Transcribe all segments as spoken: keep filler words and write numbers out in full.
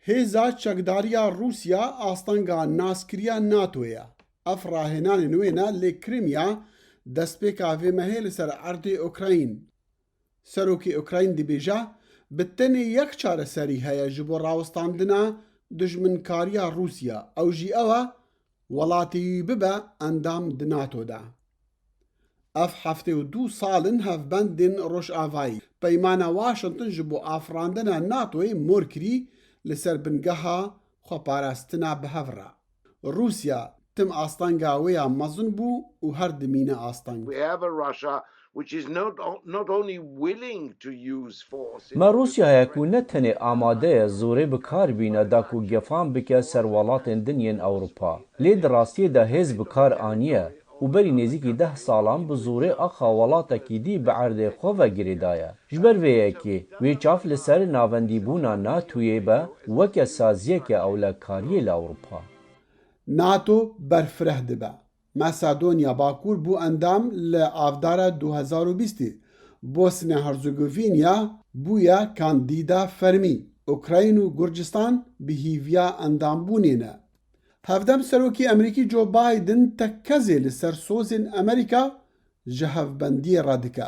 Hêza çekdariya Rûsya astanga naskiriya NATO ye. Ev rahênanên wê ne lê Krîmya destpêka vê mehê li ser erdê Ukrayn. Serokê Ukrayn dibêje, bi tenê yek çareserî heye ji bo rawestandina dijminkariya Rûsya, ew jî ew e, welatê wî bibe endam di NATO de. Ev heftê û du sal in hevbendên Rojavayî Peymana Washington ji bo afirandina NATOyê mor kirî, li ser bingeha xweparastina bi hev re. Rûsya tim astanga wê ya mezin bû û her dimîne asteng. We have a Russia which is not, o- not only willing to use force in Me order to Rûsyayek û ne tenê amade ye zorê bi kar bîne da ku gefan bike ser welatên din yên Ewropa. Lê di rastiyê de hêz bi kar aniye û berî nêzîkî deh salan bi zorê axa welatekî dî bi erdê xwe ve girêdaye. Ji ber vê yekê, wê çav li ser navendîbûna NATOyê be weke saziyeke ewlekariyê li Ewropa. NATO berfireh dibe. Masedonya Bakur bû endam li Avdara du hezar û bîstê. Bosnya Herzegovînya bûye kandîda fermî. Ukrayn û Gurcistan bi hîviya endambûnê ne. Hevdem serokî Emerîkî Joe Biden tekkezê li ser sozên Amerîka ji hevbendiyê re dike.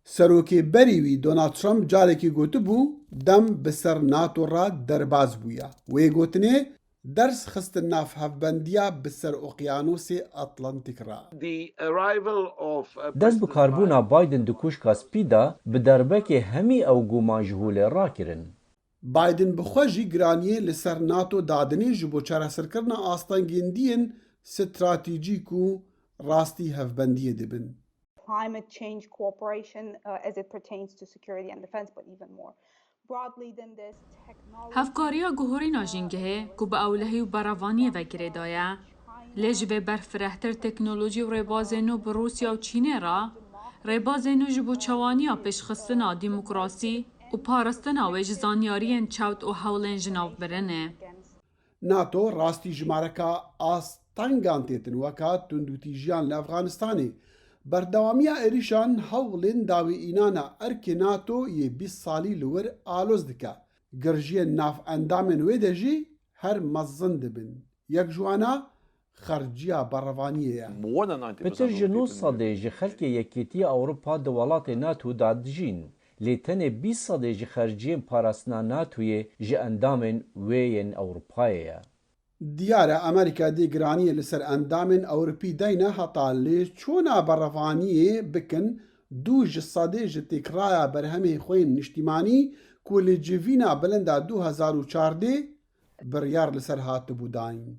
Serokê berî wî Donald Trump carekî gotibû, dem bi ser NATO re derbas bûye. Wê gotinê ders xistin nav hevbendiya bi ser Oqyanosê Atlantik re. The arrival of, uh, Dest bi President karbûna Biden di Kûşka Spî de bi derbekê hemî ew guman ji holê rakirin. Biden bi xwe jî giraniyê li ser NATO dadinê ji bo çareserkirina astengên diyên stratejî ku rastî hevbendiyê dibin. Climate change cooperation, uh, as it pertains to security and defense, but even more broadly than this, technology. Hevkariya guhorîna jîngehê ku bi ewlehî û berevaniyê ve girêdaye, lê ji vê berfirehtir teknolojî û rêbazên nû bi Rûsya û Çînê re, rêbazên nû ji bo çawaniya pêşxistina demokrasî û parastina wê ji zanyariyên çewt û hewlên jinavbirinê. NATO rastî jimareka astengan têtin weka tundûtîjiyan li Efxanistanê. Berdewamiya êrişan hewlên dawî înana erkê NATO yê bîst salî li wir aloz dike. Girjiyên nav endamên wê de jî her mezin dibin. Yek ji wana xerciya berevaniyê ye. Pitir ji nû sedê ji xelkê Yekîtiya Ewropa di welatê NATO de dijîn. Lê tenê bîst sedê ji xerciyên parastina NATOyê ji endamên wê yên Ewropayê ye. Diyar e Amerîka dê giraniyê li ser endamên Ewropî deyne heta lê çûna berevaniyê bikin, du ji sedê ji têkiraya berhemê xwe yên niştîmanî ku li civîna bilind a du hezar û çardeh biryar li ser hatibû dayîn.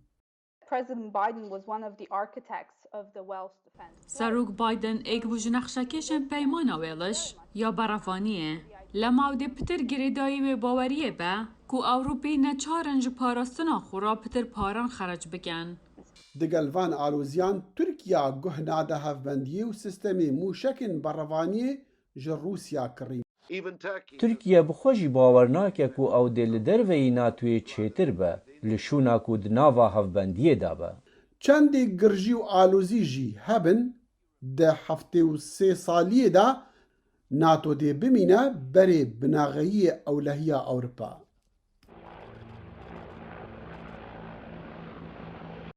President Biden was one of the architects of the Welsh defense. Serok Biden êk bû ji nexşekêşên peymana Welsh ya berevaniyê. Lema ew dê pitir girêdayî wê baweriyê be ku Ewropî neçar in ji parastina xwe re pitir paran xerec bikin. Digel van aloziyan Tirkiya guh nade hevbendiyê û sistemê mûşekên berevaniyê ji Rûsya kirîn. Even Turkey. Tirkiye bi xwe jî bawer nake ku ew dê li derveyî NATOyê çêtir be, li şûna ku di nava hevbendiyê de be. Çendê girjî û alozî jî hebin, di heftê û sê saliyê de NATO dê bimîne berê binaxeyiyê ewlehiya Ewropa.